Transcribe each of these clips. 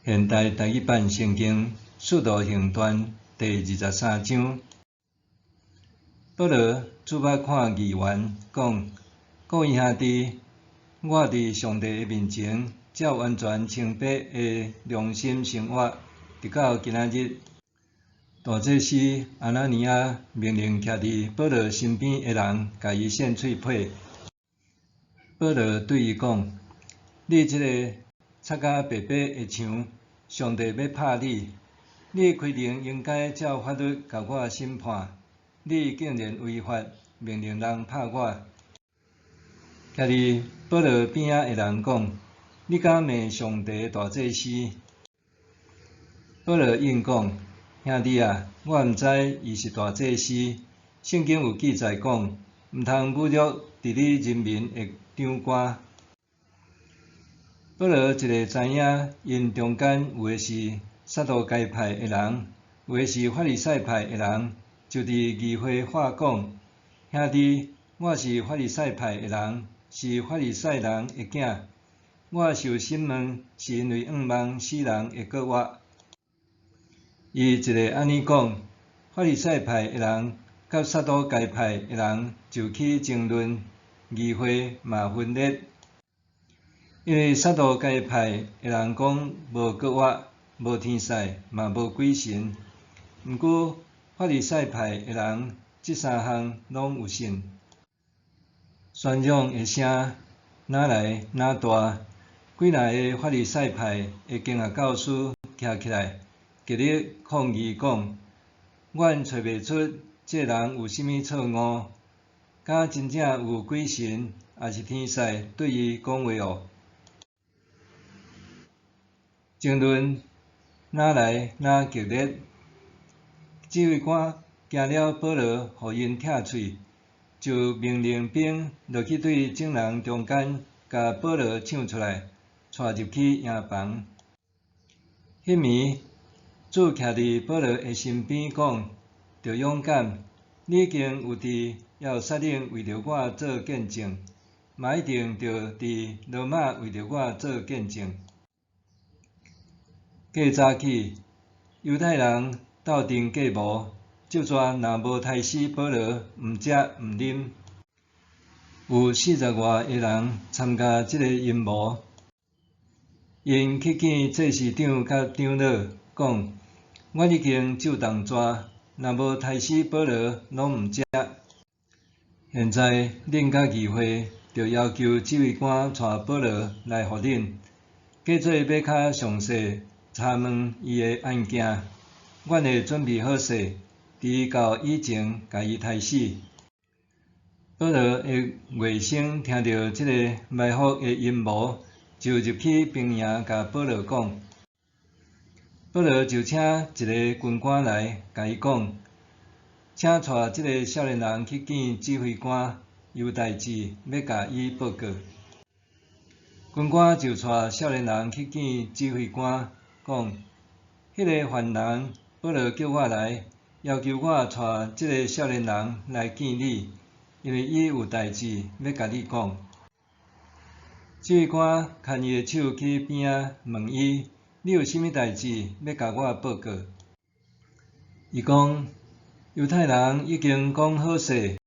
現代台語版聖經《使徒行傳》第23章。保羅注目看議員，講：各位兄弟，我佇上帝的面前，照完全清白的良心生活，直到今仔日。大祭司亞拿尼亞命令徛佇保羅身邊的人，共伊扇喙皮。保羅對伊講：你這個擦甲白白的牆，上帝欲拍你！你規定應該照法律共我審判，你竟然違法，命令人拍我。徛佇保羅邊仔的人講：你敢罵上帝大祭司？保羅應講：兄弟啊，我毋知伊是大祭司。聖經有記載講，毋通侮辱治理人民的長官。保羅一下知影，𪜶中間有的是撒都該派的人，有的是法利賽派的人，就佇議會發講：兄弟，我是法利賽派的人，是法利賽人的囝。我受審問是因為向望死人會閣活。伊一下按呢講，法利賽派的人佮撒都該派的人就起爭論，議會嘛分裂。因為撒都該派的人講無閣活、無天使、嘛無鬼神，毋過法利賽派的人這三項攏有信。宣講的聲愈來愈大，幾若个法利賽派的經學教師徛起來，極力抗議講：阮揣袂出這人有啥物錯誤，敢真正有鬼神，抑是天使對伊講話哦？爭論愈來愈激烈，指揮官驚了保羅予𪜶拆喙，就命令兵落去對眾人中間，共保羅搶出來，帶入去營房。彼暝，主徛佇保羅的身邊講：著勇敢，你已經有佇耶路撒冷為著我做見證，嘛一定著佇羅馬為著我做見證。過早起，猶太人鬥陣計謀，咒詛若無刣死保羅，毋食毋啉。有四十外个人參加這个陰謀。𪜶去見祭司長佮長老，講：阮已經咒動蛇，若無刣死保羅，攏毋食。現在恁佮議會著要求指揮官帶保羅來予恁，假做欲較詳細查問伊的案件。阮會準備好勢，佇伊到以前，共伊刣死。保羅的外甥聽著這个埋伏的陰謀，就入去兵營，共保羅講。保羅就請一个軍官來，共伊講：請帶這个少年人去見指揮官，有代誌欲共伊報告。軍官就帶少年人去見指揮官，講：彼个犯人保羅叫我來，要求我帶這个少年人來見你，因為伊有代誌欲共你講。指揮官牽伊的手去邊仔問伊：你有啥物代誌欲共我報告？伊講：猶太人已經講好勢，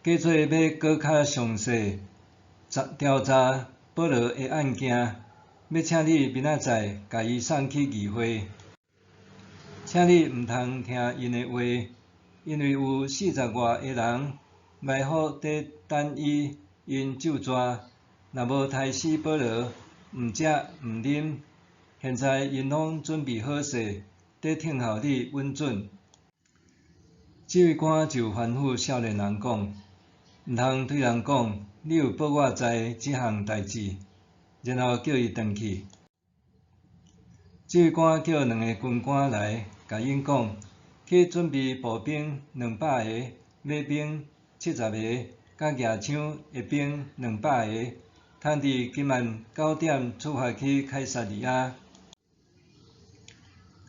假做欲閣較詳細調查保羅的案件，欲請你明仔載共伊送去議會。請你毋通聽𪜶的話，因為有四十外个人埋伏佇等伊，𪜶咒蛇，若無刣死保羅，毋食毋啉。現在𪜶攏準備好勢，佇等候你允准。指揮官就吩咐少年人講：毋通對人講，你有報我知這項代誌，然後叫伊轉去。指揮官叫兩个軍官來，共𪜶講：去準備步兵200个，馬兵70个，佮舉槍的兵200个，通佇今晚9點出發去凱撒利亞。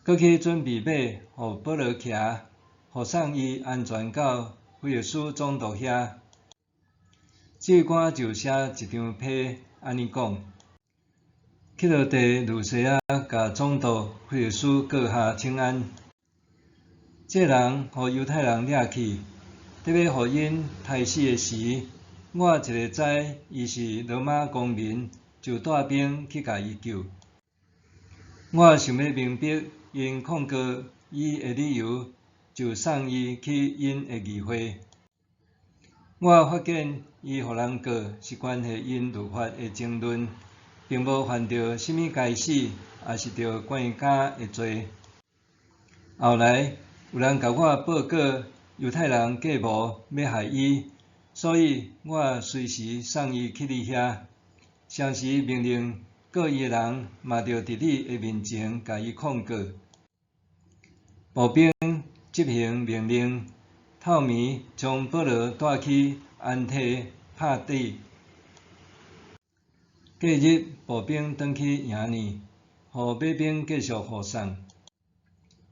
閣去準備馬，予保羅騎，護送伊安全到腓力斯總督遐。指揮官就寫一張批，按呢講：克勞狄呂西亞共總督腓力斯閣下請安。這人予猶太人掠去，得欲予𪜶刣死的時，我一个知伊是羅馬公民，就帶兵去共伊救。我想欲明白𪜶控告伊的理由，就送伊去𪜶的議會。我發現伊予人告是關係𪜶律法的爭論，並無犯著啥物該死，抑是著關監的罪。後來有人共我報告，猶太人計謀欲害伊，所以我隨時送伊去你遐。同時命令告伊的人，嘛著佇你的面前共伊控告。步兵執行命令，透暝將保羅帶去安提帕底。隔日，步兵轉去營呢，予馬兵繼續護送。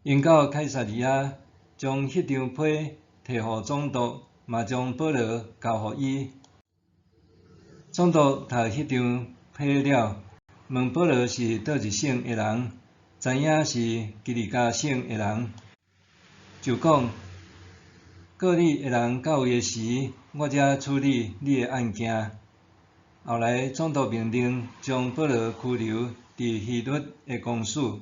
𪜶到凱撒利亞，將彼張批提予總督，嘛將保羅交予伊。總督讀彼張批了，問保羅是佗一省的人，知影是基利家省的人，就講：告你的人到位的時，我才處理你的案件。後來總督命令將保羅拘留佇希律的公署。